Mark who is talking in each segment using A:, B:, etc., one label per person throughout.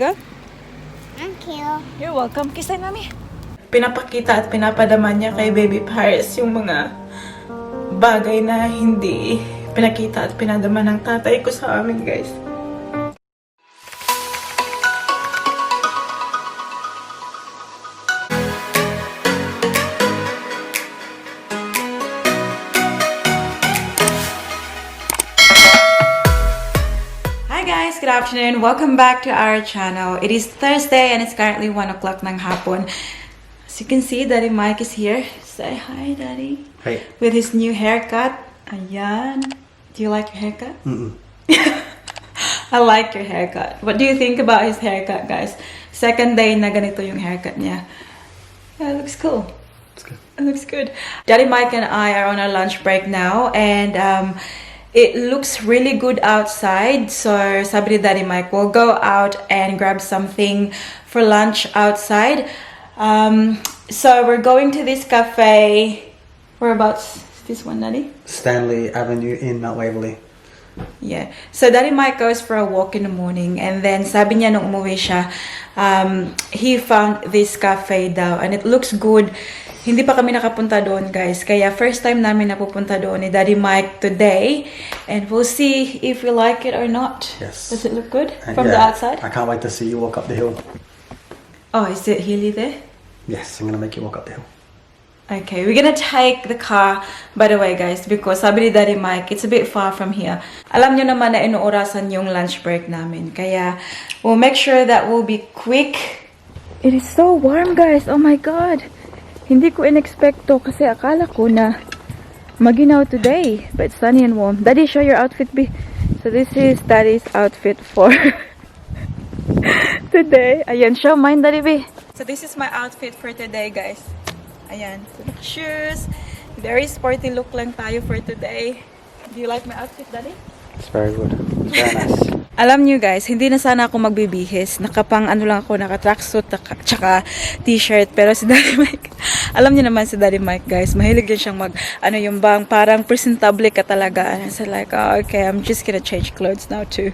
A: go.
B: Thank you.
A: You're welcome. Kisay mami.
C: Pinapakita at pinapadama niya kay Baby Paris yung mga bagay na hindi pinakita at pinadama ng tatay ko sa amin, guys.
A: Hi guys, good afternoon. Welcome back to our channel. It is Thursday and it's currently 1 o'clock ng hapon. As you can see, Daddy Mike is here. Say hi, Daddy.
D: Hey.
A: With his new haircut. Ayan. Do you like your haircut? I like your haircut. What do you think about his haircut, guys? Second day na ganito yung haircut niya. Yeah, it looks cool.
D: It's good.
A: It looks good. Daddy Mike and I are on our lunch break now, and it looks really good outside. So sabi ni Daddy Mike, we'll go out and grab something for lunch outside. So we're going to this cafe. Whereabouts is this one, Daddy?
D: Stanley Avenue in Mount Waverly.
A: Yeah. So Daddy Mike goes for a walk in the morning, and then sabi niya nung umuwi siya, he found this cafe daw, and it looks good. Hindi pa kami nakapunta doon, guys. Kaya first time namin napupunta doon ni Daddy Mike today, and we'll see if we like it or not.
D: Yes.
A: Does it look good from the
D: Yeah,
A: outside?
D: I can't wait to see you walk up the hill.
A: Oh, is it hilly there?
D: Yes, I'm gonna make you walk up the hill.
A: Okay, we're gonna take the car, by the way, guys, because sabi ni Daddy Mike, it's a bit far from here. Alam nyo naman na inuorasan yung lunch break namin. Kaya, we'll make sure that we'll be quick. It is so warm, guys. Oh my God. Hindi ko in-expect to kasi akala ko na maginaw today. But it's sunny and warm. Daddy, show your outfit, B. So this is Daddy's outfit for today. Ayan, show mine, Daddy B. So this is my outfit for today, guys. Ayan, so shoes. Very sporty look lang tayo for today. Do you like my outfit, Daddy?
D: It's very good. It's very nice.
A: Alam nyo guys, hindi na sana ako magbibihis. Nakapang ano lang ako, naka-tracksuit, tsaka t-shirt. Pero si Daddy Mike, alam nyo naman si Daddy Mike guys, mahilig din siyang mag, ano yung bang, parang presentable ka talaga. And so like, oh, okay, I'm just gonna change clothes now too.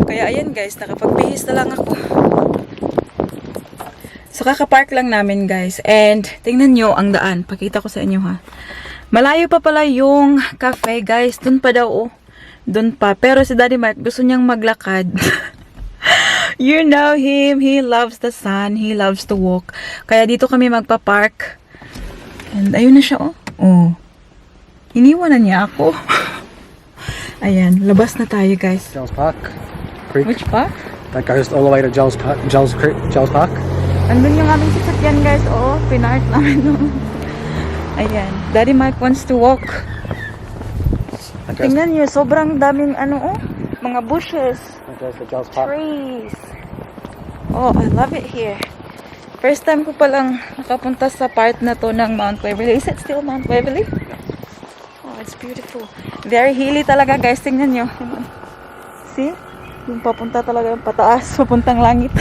A: Kaya ayan guys, nakapagbihis na lang ako. So, kaka-park lang namin, guys. And, tingnan nyo ang daan. Pakita ko sa inyo, ha. Malayo pa pala yung cafe, guys. Doon pa daw, oh. Doon pa. Pero si Daddy Mike, gusto niyang maglakad. You know him. He loves the sun. He loves to walk. Kaya dito kami magpa-park. And, ayun na siya, oh. Oh. Iniwan na niya ako. Ayan. Labas na tayo, guys.
D: Jones Park. Creek.
A: Which park?
D: That goes all the way to Jones Park. Jones Creek. Jones Park.
A: Andun yung aming sasakyan, guys. Oo, pinark namin noon. Ayan. Daddy Mike wants to walk. Tingnan niyo, sobrang daming ano, oh. Mga bushes.
D: That goes to Jones Park.
A: Trees. Oh, I love it here. First time ko palang nakapunta sa part na to ng Mount Waverly. Is it still Mount Waverly? Oh, it's beautiful. Very hilly talaga, guys. Tingnan niyo. See? Yung papunta talaga yung pataas. Papuntang langit.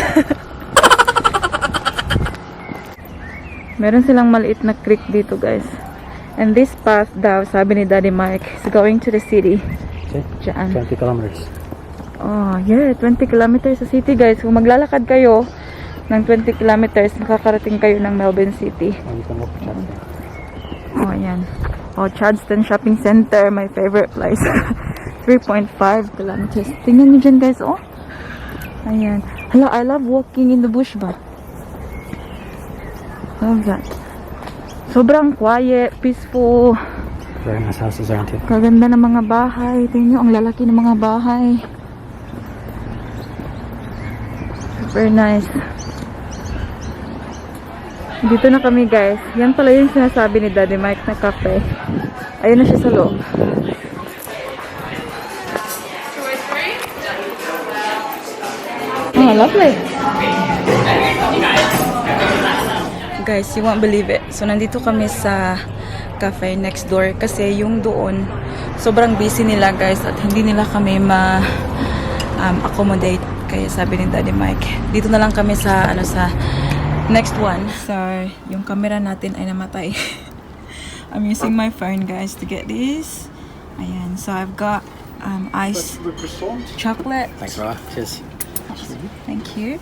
A: Meron silang maliit na creek dito, guys. And this path daw, sabi ni Daddy Mike, is going to the city.
D: Okay.
A: Diyan.
D: 20 kilometers.
A: Oh, yeah. 20 kilometers sa city, guys. Kung maglalakad kayo ng 20 kilometers, makakarating kayo ng Melbourne City.
D: And you can walk to Chadston.
A: Oh, ayan. Oh, Chadston Shopping Center, my favorite place. 3.5 kilometers. Tingnan nyo dyan, guys, oh. Ayan. Hello, I love walking in the bush ba? Love that. Sobrang quiet, peaceful.
D: Very nice houses around here.
A: Kaganda ng mga bahay. Tingnan nyo, ang lalaki ng mga bahay. Super nice. Dito na kami, guys. Yan pala yung sinasabi ni Daddy Mike na cafe. Ayun na siya sa loob. Oh, lovely. Guys, you won't believe it. So, nandito kami sa cafe next door kasi yung doon, sobrang busy nila, guys, at hindi nila kami accommodate. Kaya sabi ni Daddy Mike, dito na lang kami sa, sa next one. So, yung camera natin ay namatay. I'm using my phone, guys, to get this. Ayan. So, I've got ice chocolate.
D: Thanks, Rara. Cheers.
A: Thank you.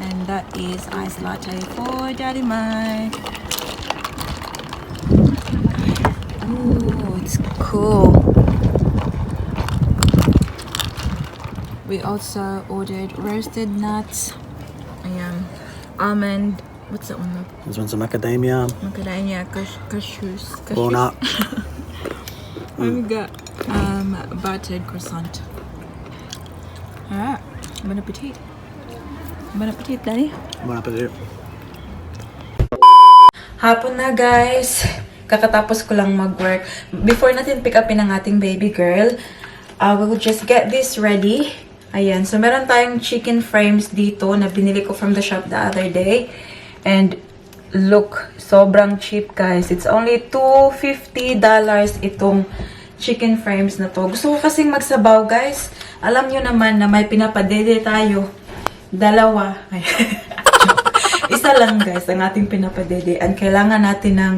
A: And that is iced latte for Daddy Mike. Ooh, it's cool. We also ordered roasted nuts. Ayan. Almond. What's that one?
D: This one's a macadamia.
A: Macadamia, cashews.
D: Walnut.
A: And we got buttered croissant. Alright. Bon appetit. Bon appetit, Daddy.
D: Bon appetit.
A: Hapon na, guys. Kakatapos ko lang mag-work. Before natin pick upin ang ating baby girl, we will just get this ready. Ayan. So, meron tayong chicken frames dito na binili ko from the shop the other day. And, look, sobrang cheap, guys. It's only $250 itong chicken frames na to. Gusto ko kasing magsabaw, guys. Alam nyo naman na may pinapadede tayo. Dalawa. Isa lang, guys, ang ating pinapadede. And kailangan natin ng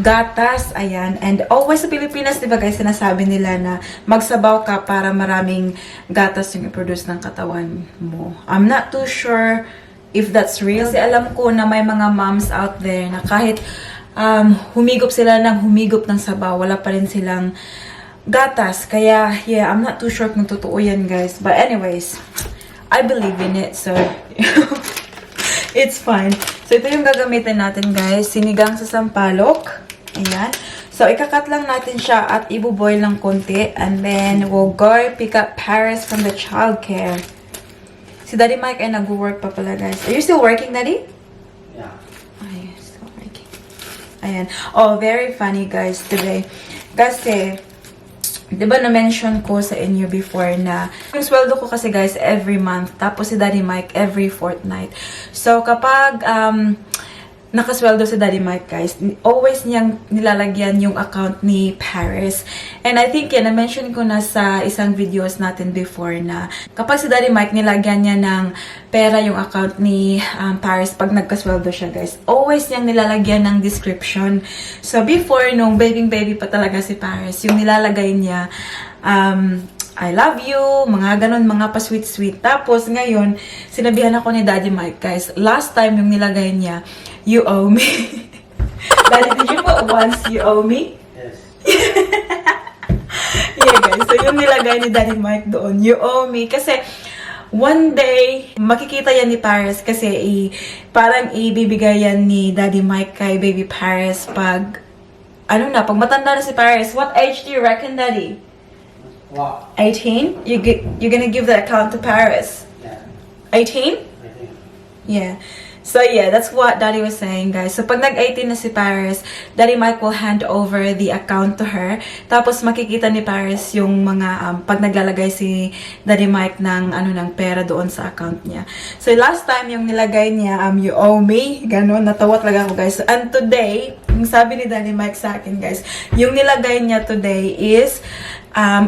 A: gatas. Ayan. And always sa Pilipinas, diba, guys, sinasabi nila na magsabaw ka para maraming gatas yung i-produce ng katawan mo. I'm not too sure if that's real. Kasi alam ko na may mga moms out there na kahit humigop sila ng humigop ng sabaw, wala pa rin silang gatas. Kaya, yeah, I'm not too sure kung totoo yan, guys. But anyways, I believe in it. So, it's fine. So, ito yung gagamitin natin, guys. Sinigang sa sampalok. Ayan. So, ikakat lang natin siya at ibuboil ng konti. And then, we'll go pick up Paris from the childcare. Si Daddy Mike ay nag-work pa pala, guys. Are you still working, Daddy?
D: Yeah.
A: Ay, still working. Ayan. Oh, very funny, guys, today. Kasi, diba na-mention ko sa inyo before na yung sweldo ko kasi, guys, every month. Tapos si Daddy Mike every fortnight. So, kapag nakasweldo si Daddy Mike, guys, always niyang nilalagyan yung account ni Paris. And I think, yan, na-mention ko na sa isang videos natin before na kapag si Daddy Mike nilagyan niya ng pera yung account ni Paris pag nagkasweldo siya, guys, always niyang nilalagyan ng description. So, before, nung baby pa talaga si Paris, yung nilalagay niya, I love you, mga ganon, mga pa-sweet-sweet. Tapos, ngayon, sinabihan ako ni Daddy Mike, guys, last time yung nilagay niya, you owe me. Daddy, did you put once you owe me?
D: Yes.
A: Yeah, guys. So, yung nilagay ni Daddy Mike doon, you owe me. Kasi, one day, makikita yan ni Paris kasi parang ibibigay yan ni Daddy Mike kay Baby Paris pag, pag matanda na si Paris. What age do you reckon, Daddy?
D: What?
A: 18? You're gonna give the account to Paris?
D: Yeah.
A: 18?
D: I think.
A: Yeah. So, yeah, that's what Daddy was saying, guys. So, pag nag-18 na si Paris, Daddy Mike will hand over the account to her. Tapos, makikita ni Paris yung mga, pag naglalagay si Daddy Mike ng pera doon sa account niya. So, last time yung nilagay niya, you owe me. Ganon, natawa talaga ako, guys. And today, yung sabi ni Daddy Mike sa akin, guys, yung nilagay niya today is,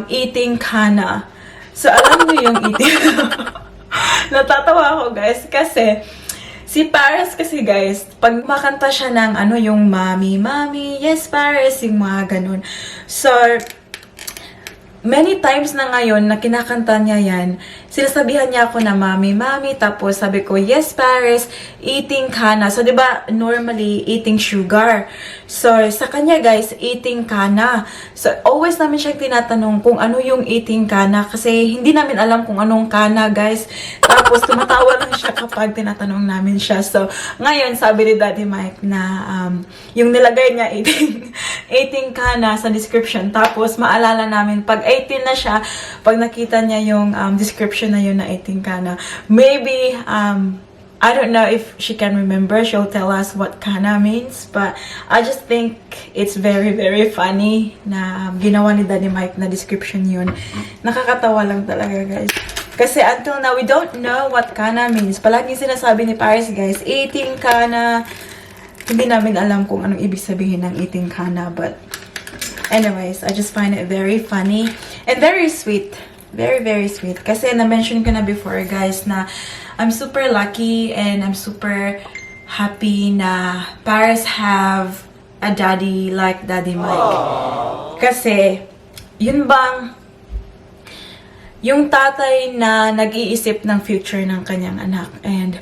A: eating kana. So, alam niyo yung eating. Natatawa ako, guys, kasi si Paris kasi, guys, pag makanta siya ng yung mommy, yes, Paris, yung mga ganun. So, many times na ngayon na kinakanta niya yan, sinasabihan niya ako na mommy, tapos sabi ko, yes, Paris, eating kana. So, diba, normally, eating sugar. So, sa kanya, guys, eating kana. So, always namin siyang tinatanong kung ano yung eating kana kasi hindi namin alam kung anong kana, guys. Tapos, tumatawa lang siya kapag tinatanong namin siya. So, ngayon, sabi ni Daddy Mike na yung nilagay niya, eating kana sa description. Tapos, maalala namin, pag 18 na siya, pag nakita niya yung description na yun na 18 kana, maybe, I don't know if she can remember. She'll tell us what kana means. But I just think it's very, very funny na ginawa ni Daddy Mike na description yun. Nakakatawa lang talaga, guys. Kasi until now, we don't know what kana means. Palaging sinasabi ni Paris, guys, eating kana. Hindi namin alam kung anong ibig sabihin ng eating kana. But anyways, I just find it very funny and very sweet. Very, very sweet. Kasi na-mention ko na before, guys, na I'm super lucky and I'm super happy na Paris have a daddy like Daddy Mike. Aww. Kasi, yun bang yung tatay na nag-iisip ng future ng kanyang anak. And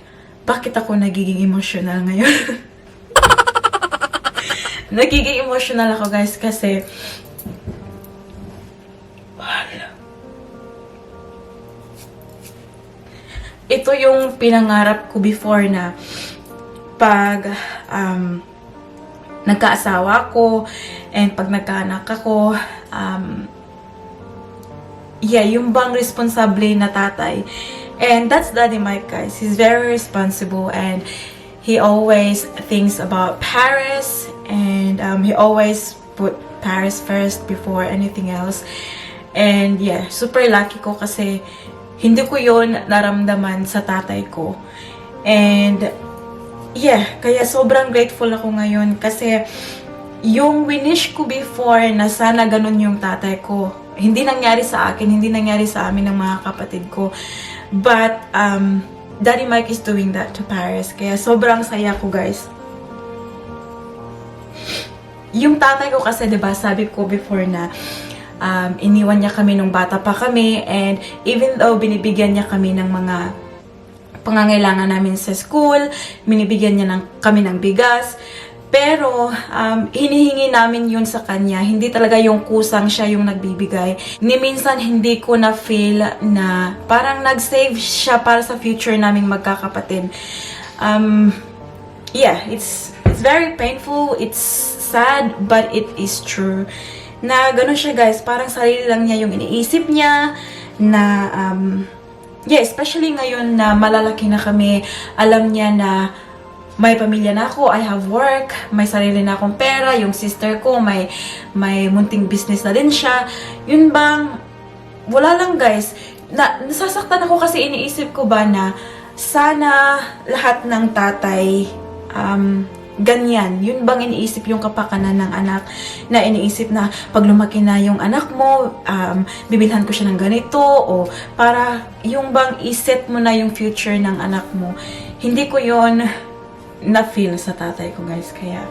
C: bakit ako nagiging emotional ngayon? Nagiging emotional ako guys kasi ito yung pinangarap ko before na pag nagkaasawa ko and pag nagkaanak ako, yung bang responsable na tatay. And that's Daddy Mike, guys. He's very responsible and he always thinks about Paris and he always put Paris first before anything else. And yeah, super lucky ko kasi hindi ko yon naramdaman sa tatay ko. And yeah, kaya sobrang grateful ako ngayon kasi yung winish ko before na sana ganun yung tatay ko, hindi nangyari sa akin, hindi nangyari sa amin ng mga kapatid ko. But Daddy Mike is doing that to Paris. Kaya sobrang saya ko, guys. Yung tatay ko kasi, 'di ba, sabi ko before na iniwan niya kami nung bata pa kami, and even though binibigyan niya kami ng mga pangangailangan namin sa school, binibigyan niya kami ng bigas, pero hinihingi namin yun sa kanya. Hindi talaga yung kusang siya yung nagbibigay. Ni minsan hindi ko na feel na parang nag-save siya para sa future naming magkakapatid. Yeah, it's very painful, it's sad, but it is true. Na ganun siya, guys, parang sarili lang niya yung iniisip niya, na especially ngayon na malalaki na kami, alam niya na may pamilya na ako, I have work, may sarili na akong pera, yung sister ko may munting business na din siya. Yun bang, wala lang, guys, nasasaktan ako kasi iniisip ko ba na sana lahat ng tatay ganyan. Yun bang iniisip yung kapakanan ng anak, na iniisip na pag lumaki na yung anak mo, bibilhan ko siya ng ganito, o para yung bang iset mo na yung future ng anak mo. Hindi ko yun na-feel sa tatay ko, guys. Kaya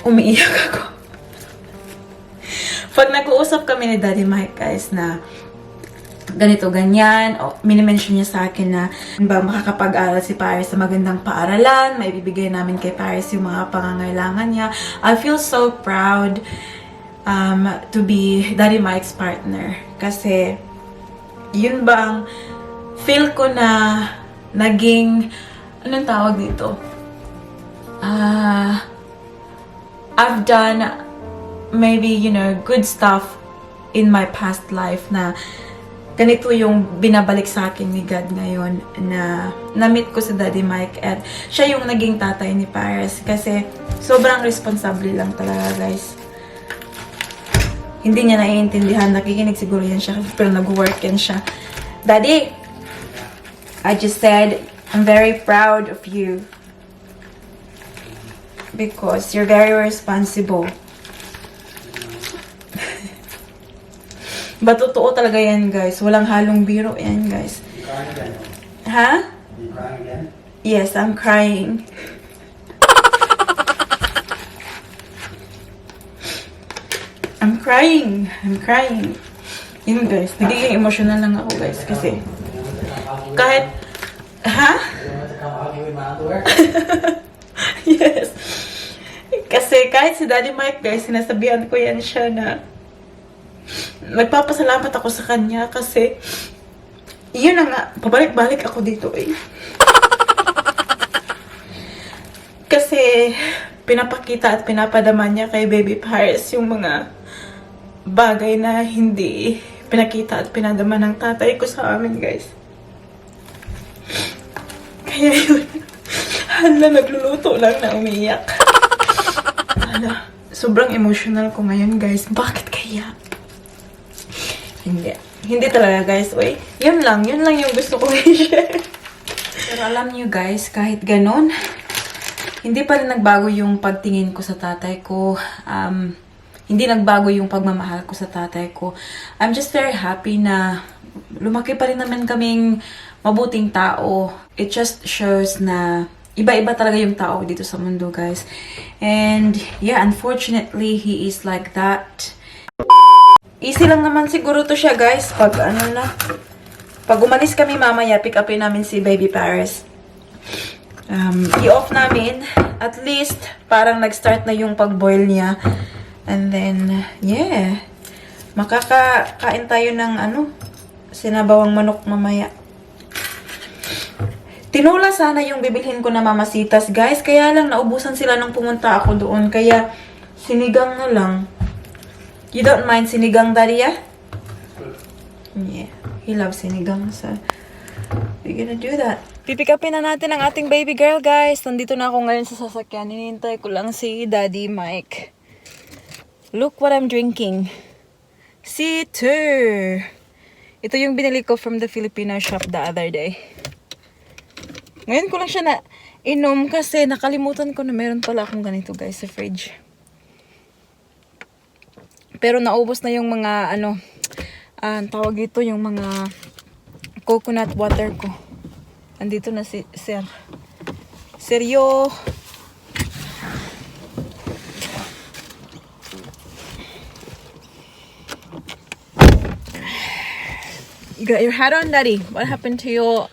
C: umiiyak ako. Pag nag-uusap kami ni Daddy Mike, guys, na ganito, ganyan, o minimension niya sa akin na ba makakapag-aral si Paris sa magandang paaralan, may bibigay namin kay Paris yung mga pangangailangan niya. I feel so proud to be Daddy Mike's partner. Kasi yun bang feel ko na naging, anong tawag dito? I've done maybe, good stuff in my past life na ganito yung binabalik sa akin ni God ngayon, na na-meet ko si Daddy Mike at siya yung naging tatay ni Paris. Kasi sobrang responsable lang talaga, guys. Hindi niya naiintindihan, nakikinig siguro yan siya, pero nag-work yan siya. Daddy, I just said, I'm very proud of you. Because you're very responsible. But totoo talaga yan, guys. Walang halong biro yan, guys.
D: You crying again?
C: Ha?
D: You crying again?
C: Yes, I'm crying. I'm crying. Yun, guys. Nagiging emotional lang ako, guys. Kasi kahit... Ha?
D: You want to come argue with my underwear?
C: Yes. Kasi kahit si Daddy Mike, guys, sinasabihan ko yan siya na nagpapasalamat ako sa kanya kasi yun na nga, pabalik-balik ako dito eh. Kasi pinapakita at pinapadama niya kay Baby Paris yung mga bagay na hindi pinakita at pinadama ng tatay ko sa amin, guys. Kaya yun, hala, nagluluto lang na umiiyak. Hala, sobrang emotional ko ngayon, guys. Bakit kaya? Hindi talaga, guys. Uy, yun lang yung gusto ko i-share. Pero alam niyo, guys, kahit ganon, hindi pa rin nagbago yung pagtingin ko sa tatay ko. Hindi nagbago yung pagmamahal ko sa tatay ko. I'm just very happy na lumaki pa rin naman kaming mabuting tao. It just shows na iba-iba talaga yung tao dito sa mundo, guys. And yeah, unfortunately, he is like that. Easy lang naman siguro to siya, guys. Pag umalis kami mamaya, pick upin namin si Baby Paris. i-off namin. At least, parang nag-start na yung pag-boil niya. And then, yeah. Makakain tayo ng sinabawang manok mamaya. Tinola sana yung bibilhin ko na mamasitas, guys. Kaya lang, naubusan sila nung pumunta ako doon. Kaya, sinigang na lang. You don't mind sinigang, Daddy, yeah? Yeah. He loves sinigang, so we're gonna do that. Pipick upin na natin ang ating baby girl, guys. Nandito na ako ngayon sa sasakyan. Hinihintay ko lang si Daddy Mike. Look what I'm drinking. Cider. Ito yung binili ko from the Filipina shop the other day. Ngayon ko lang siya na inom kasi nakalimutan ko na meron pala akong ganito, guys, sa fridge. Pero naubos na yung mga tawag dito, yung mga coconut water ko. Andito na si Sir. Seryo. You got your hat on, Daddy. What happened to your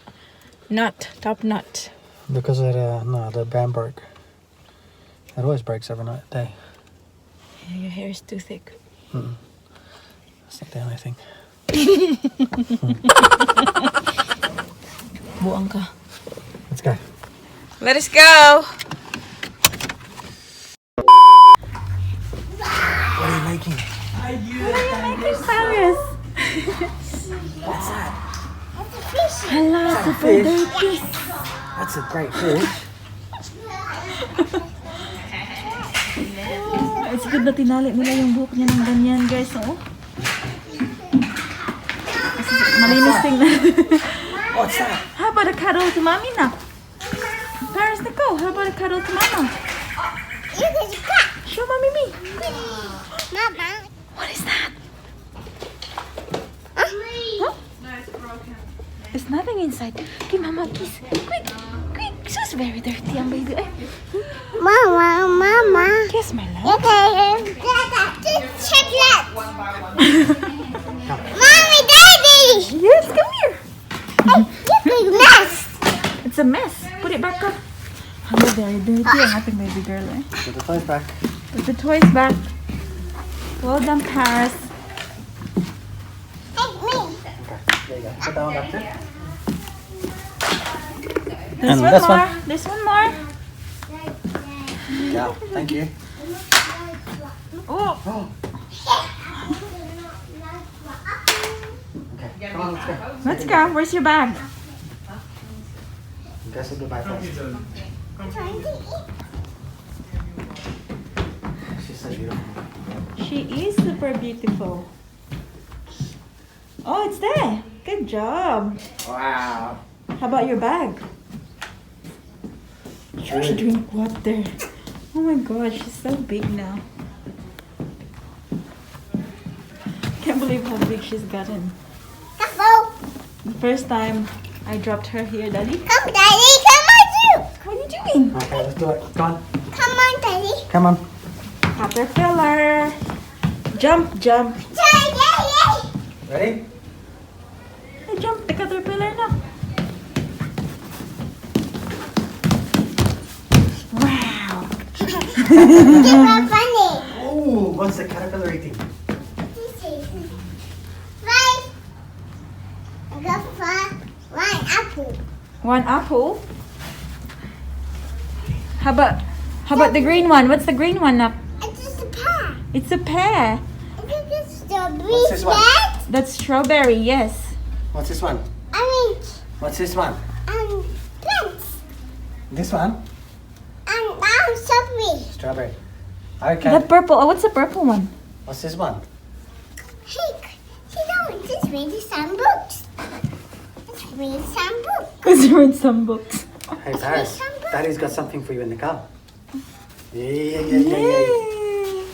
C: nut, top nut?
D: Because of the band broke. It always breaks every day.
C: Yeah, your hair is too thick.
D: That's not the only thing.
C: Buang ka.
D: Let's go.
C: Let us go.
D: What are you making?
C: Paris.
D: What's that?
C: Hello, super dirty.
D: That's a great fish.
A: It's good na tinali nila yung buhok niya ng ganyan, guys. Oh. Malinis tingnan.
D: What's that?
A: How about a cuddle to mommy na? Paris, Nico, how about a cuddle to mama? Show mommy me.
B: Mama.
A: What is that? Huh? There's nothing inside. Give mama a kiss. Quick, quick. She's very dirty, ang baby. Ay.
B: Mama.
A: Kiss, my love.
B: Chocolate. Mommy, Daddy.
A: Yes, come here.
B: Big mess.
A: It's a mess. Put it back up. Hello, very dirty. Ang ating baby girl, eh.
D: Put the toys back.
A: Put the toys back. Well done, Paris.
B: Take me.
D: There you go. Put that one back there.
A: There's
D: And
A: one
D: this
A: more.
D: one.
A: There's one more.
D: Yeah, thank you.
A: Oh.
D: Oh. Okay, come on, let's go.
A: Let's go. Where's your bag?
D: You guys say goodbye first. She's so beautiful.
A: She is super beautiful. Oh, it's there. Good job.
D: Wow.
A: How about your bag? You should drink water. Oh my gosh, she's so big now. Can't believe how big she's gotten.
B: Come,
A: The first time I dropped her here, Daddy.
B: Daddy. Come on, you.
A: What are you doing?
D: Okay, let's do it. Come on.
B: Come on, Daddy.
D: Come on.
A: Caterpillar. Jump, jump.
B: Yay.
D: Ready?
A: I jumped the caterpillar now. Wow.
B: You're funny.
D: Oh, what's the caterpillar eating?
B: Right. I got one apple.
A: One apple. How about the green one? What's the green one up?
B: It's just a pear.
A: It's a pear.
B: I think it's strawberry.
D: What's this one?
B: Yes.
A: That's strawberry, yes.
D: What's this one?
B: Orange.
D: What's this one?
B: Plants.
D: This one?
B: Strawberry.
D: Strawberry. Okay.
A: The purple. Oh, what's the purple one?
D: What's this one?
B: Hey, you know, just read some books. Let's read some books.
A: Let's read some books.
D: Hey, Paris. Daddy's got something for you in the car. Yeah.
A: Yay.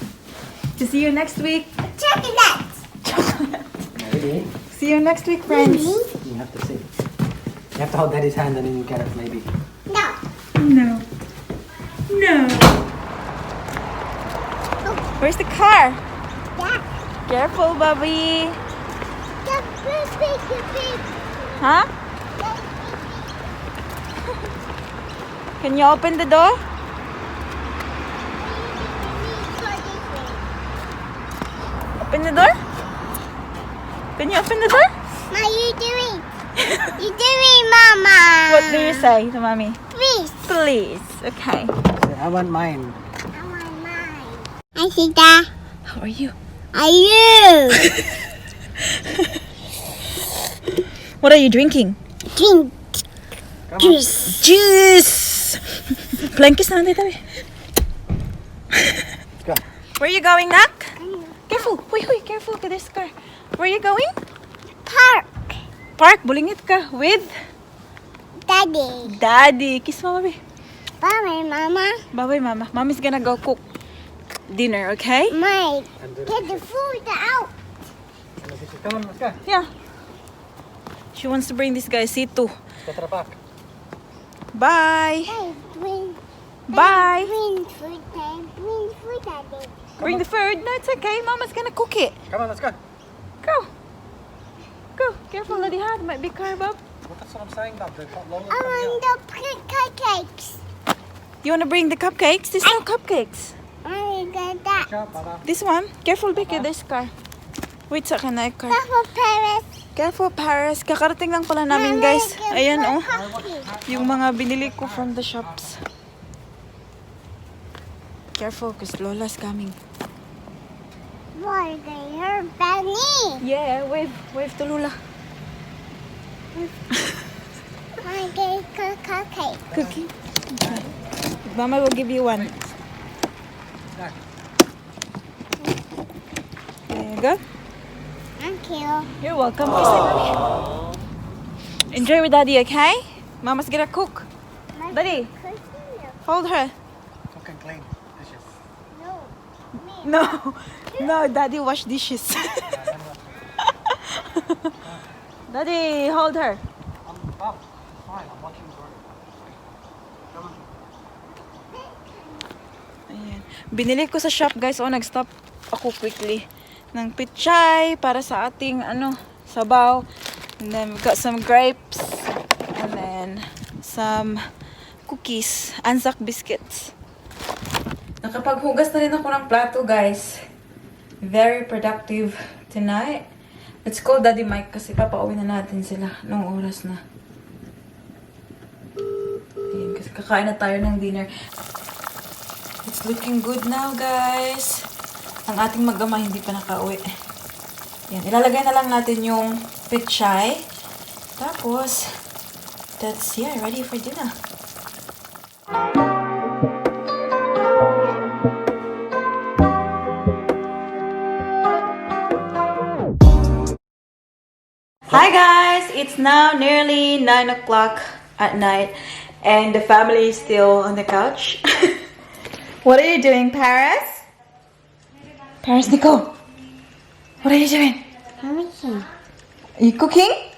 A: To see you next week.
B: Chocolate.
D: Maybe.
A: See you next week, friends.
D: You have to see. You have to hold Daddy's hand and then you get it, maybe.
B: No.
A: No. No. Where's the car?
B: Yeah.
A: Careful, Bobby.
B: The big.
A: Huh? Can you open the door? Open the door? Can you open the door?
B: What are you doing? You doing, Mama?
A: What do you say to mommy?
B: Please.
A: Please. Okay.
D: I want mine.
B: I want mine. I see that.
A: How are you?
B: Are you?
A: What are you drinking?
B: Drink juice.
A: Juice! Plankis na dito eh.
D: Go.
A: Where are you going, Nak? Careful. Wait, careful. There's car. Where are you going?
B: Park.
A: Park. Bulingit ka with
B: Daddy.
A: Daddy. Kiss mama, babe.
B: Bye, Mama.
A: Bye-bye, mama. Mommy's gonna go cook dinner, okay?
B: Mike, get the food out.
D: Come on, let's go.
A: Yeah. She wants to bring this guy Situ.
D: Let's go to the park.
A: Bye.
B: Hey, bring
A: Bye.
B: food time. Bring food, Daddy.
A: Bring the food. No, it's okay. Mama's gonna cook it.
D: Come on, let's go.
A: Go. Go. Careful, Lady Ha. There might be car, Bob.
D: Well, that's what I'm saying, Dad. They've got loads
B: I
D: coming
B: want
D: out.
B: the cupcakes.
A: You wanna bring the cupcakes? There's no cupcakes.
B: I got that.
D: Go, Papa.
A: This one. Careful, Becky. There's car. Wait sa kanay car.
B: Papa Paris.
A: Careful, Paris. Kakarating lang pala namin, guys. Ayan, oh. Yung mga binili ko from the shops. Careful, because Lola's coming.
B: Boy, you're Benny.
A: Yeah, wave. Wave to Lola.
B: I get cupcake.
A: Cookie. Okay. Mama will give you one. There you go.
B: Thank you.
A: You're welcome. Kiss me, mommy. Enjoy with daddy, okay? Mama's gonna cook. Daddy, hold her.
D: Cook and clean dishes.
A: No, no, daddy wash dishes. Daddy, hold her.
D: Oh, fine. I'm watching the Come on.
A: Ayan. Binili ko sa shop, guys. Oh, nag-stop ako quickly ng pichay para sa ating sabaw. And then we got some grapes and then some cookies, Anzac biscuits.
C: Nakapaghugas na rin ako ng plato, guys. Very productive tonight. Let's call Daddy Mike kasi papauwi na natin sila nung oras na. Ayan, kasi kakain na tayo ng dinner. It's looking good now, guys. Ang ating mag-ama hindi pa nakauwi. Yan, ilalagay na lang natin yung pechay. Tapos, that's, yeah, ready for dinner. Hi guys! It's now nearly 9 o'clock at night and the family is still on the couch. What are you doing, Paris? Paris, Nico! What are you doing? Are you cooking?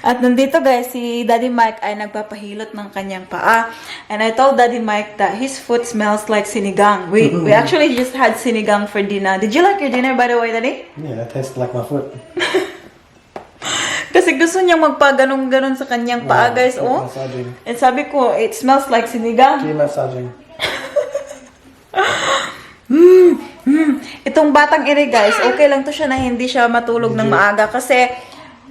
C: At nandito guys, si Daddy Mike ay nagpapahilot ng kanyang paa. And I told Daddy Mike that his foot smells like sinigang. We actually just had sinigang for dinner. Did you like your dinner, by the way, Daddy?
D: Yeah, it tastes like my foot.
A: Kasi gusto niyang magpa-ganong-ganon sa kanyang paa, guys. Oh.
D: Massaging.
A: And sabi ko, it smells like sinigang.
D: Keep massaging.
A: Itong batang ere, guys, okay lang to siya na hindi siya matulog ng maaga. Kasi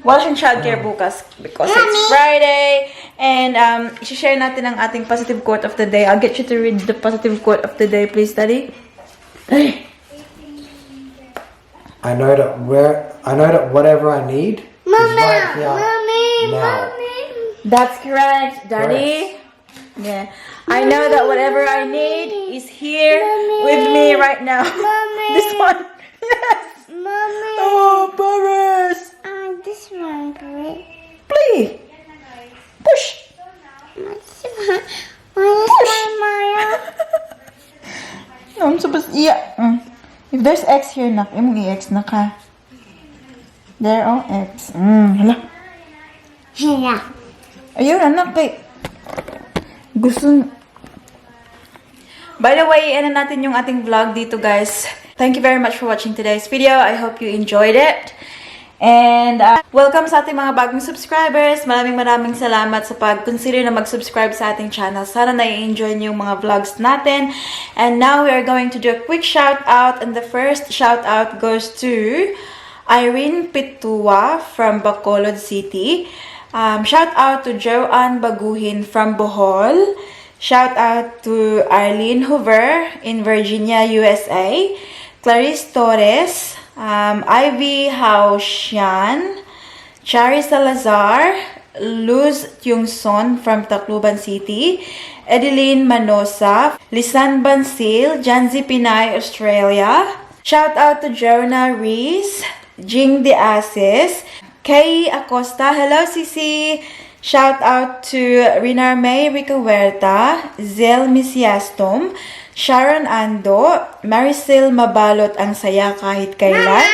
A: wala siyang childcare bukas because it's Friday. And i-share natin ang ating positive quote of the day. I'll get you to read the positive quote of the day, please, Daddy.
D: I know that whatever I need is right here now.
A: That's correct, Daddy. Yeah. I know that whatever I need is here with me right now. This one. Yes.
B: Mommy.
A: Oh, Paris.
B: This one, Paris.
A: Play. Push. No, I'm supposed If there's X here, nak, imong i-X na ka. There, oh, X. Hala.
B: Hila.
A: Ayun, anak, kay... Gusto... By the way, ano natin yung ating vlog dito, guys. Thank you very much for watching today's video. I hope you enjoyed it. And welcome sa ating mga bagong subscribers. Maraming salamat sa pag-consider na mag-subscribe sa ating channel. Sana na-enjoy niyo yung mga vlogs natin. And now we are going to do a quick shout out. And the first shout out goes to Irene Pitua from Bacolod City. Shout out to Joanne Baguhin from Bohol. Shout out to Arlene Hoover in Virginia, USA. Clarice Torres, Ivy Haoshan, Chari Salazar, Luz Tiongson from Tacloban City, Edeline Manosa, Lisan Bansil, Janzi Pinay, Australia. Shout out to Jonah Rees, Jing De Asis, Kay Acosta, hello Sisi. Shout out to Rinar May Ricahuerta, Zel Misiastom, Sharon Ando, Maricel Mabalot ang saya kahit kailan,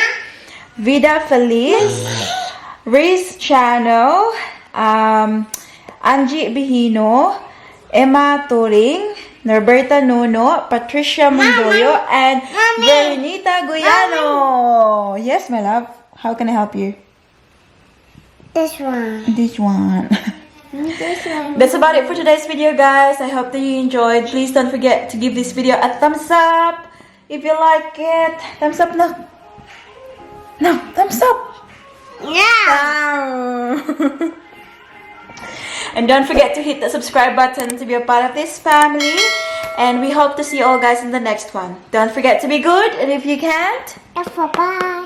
A: Vida Feliz, Riz Chano, Angie Bihino, Emma Turing, Norberta Nuno, Patricia Mondoyo, and Veronita Guyano. Yes, my love. How can I help you?
B: This one.
A: This one.
B: This one.
A: That's about it for today's video, guys. I hope that you enjoyed. Please don't forget to give this video a thumbs up if you like it. Thumbs up na. No, thumbs up.
B: Yeah.
A: And don't forget to hit the subscribe button to be a part of this family. And we hope to see you all guys in the next one. Don't forget to be good, and if you can't,
B: Bye.